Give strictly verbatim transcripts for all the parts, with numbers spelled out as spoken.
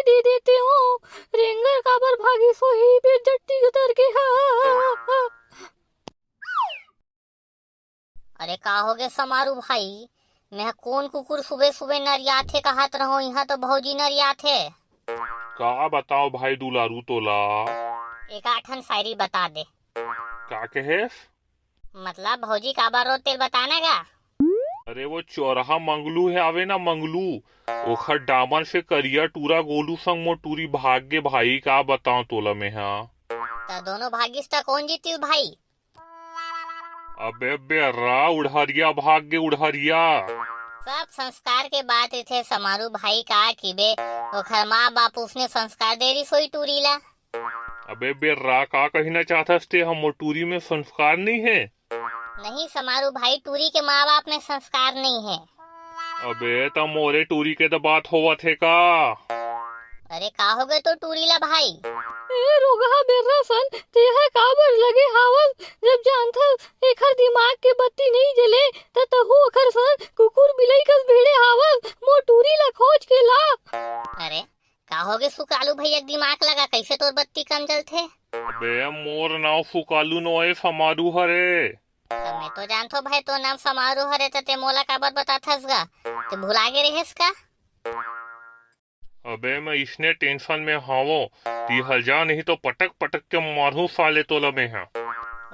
दे देते हो। रेंगर काबर भागी सोही बेजट्टी उतर के। हा, हा, हा, हा। अरे का होगे समारू भाई, मैं कोन कुकुर सुबह सुबह नरियाथे कहत रहो, इहाँ तो भौजी नरियाथे। का बताओ भाई दुलारू तोला। एक आठन शायरी बता दे। का कहेस? मतलब भौजी काबर रो तेल बताना गा। अरे वो चौराहा मंगलू है आवे ना मंगलू, ओखर डामर से करिया टूरा गोलू संग मोर टूरी भाग गे भाई, का बताओ तोला मैं हा। त दोनों भागिस त कौन जीतिस भाई? अबे बेर्रा, उड़हरिया भाग गे उड़हरिया। सब संस्कार के बात रहिथे समारू भाई, का किबे, ओखर माँ बाप उसने संस्कार दे रिस होई टूरी ला। अबे बेर्रा, का कहना चाहथस ते, हमर टूरी में संस्कार नहीं है? नहीं समारू भाई, टूरी के माँ बाप में संस्कार नहीं है। अबे त मोरे टूरी के त बात होवत हे का? अरे का होगे तो टूरी ला भाई? ए रोगहा बेर्रा सन, तेहा काबर लगे हावस, जब जानथस एखर दिमाग के बत्ती नहीं जले, त तहू ओखर सन कुकुर बिलई कस भिड़े हावस, मोर टूरी ला खोज के ला। अरे का होगे सुकालू भैया, दिमाग लगा, कैसे तोर बत्ती कम जलथे? अबे मोर नाव सुकालू नोए, समारू हरे। त मैं तो जानथो भाई, तोर नाम समारू हरे, त ते मोला काबर बताथस गा? ते भुला गे रहेस का? अबे मैं इसने tension में हावो, तिहा जा नहीं तो पटक पटक के मारहूं साले तोला मैं हा।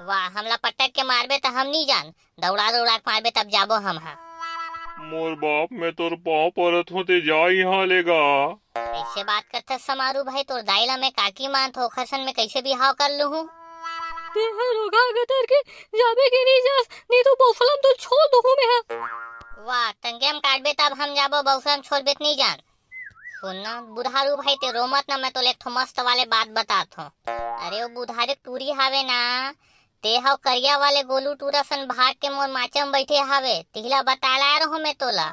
वाह, हमला पटक के मारबे त हम नहीं जान, दौड़ा दौड़ा के मारबे तब जाबो हम हा। मोर बाप, मैं तोर पाँव परत हूँ, ते जा इहाँ ले गा। कैसे बात करथस समारू भाई, तोर दाई ला मैं काकी मानथो, ओखर सन मैं कैसे बिहाव कर लूहूँ? ते हर रोगहा गतर के जाबे के नहीं जास, नहीं तो बौफलम तो छोड़ दूहूँ मैं हा। वाह, टंगिया में काटबे तब हम जाबो, बौफलम छोड़बे त नहीं जान। सुन ना बुधारू भाई, ते रो मत ना, मैं तोले एक ठो मस्त वाले बात बतात हूँ। अरे वो बुधारू के टूरी हावे ना, ते हव करिया वाले गोलू टूरा सन भाग के मोर माचा में बैठे हावे, तिहला बताला रहो मैं तोला।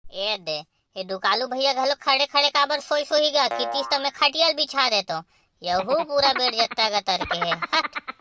ए दे, ये दुकालू भैया घलो खड़े खड़े काबर सोई सोई गा, कितिस त मैं खटिया ल बिछा देतो। यहू पूरा बेड़ जत्ता गतर के हे। हट।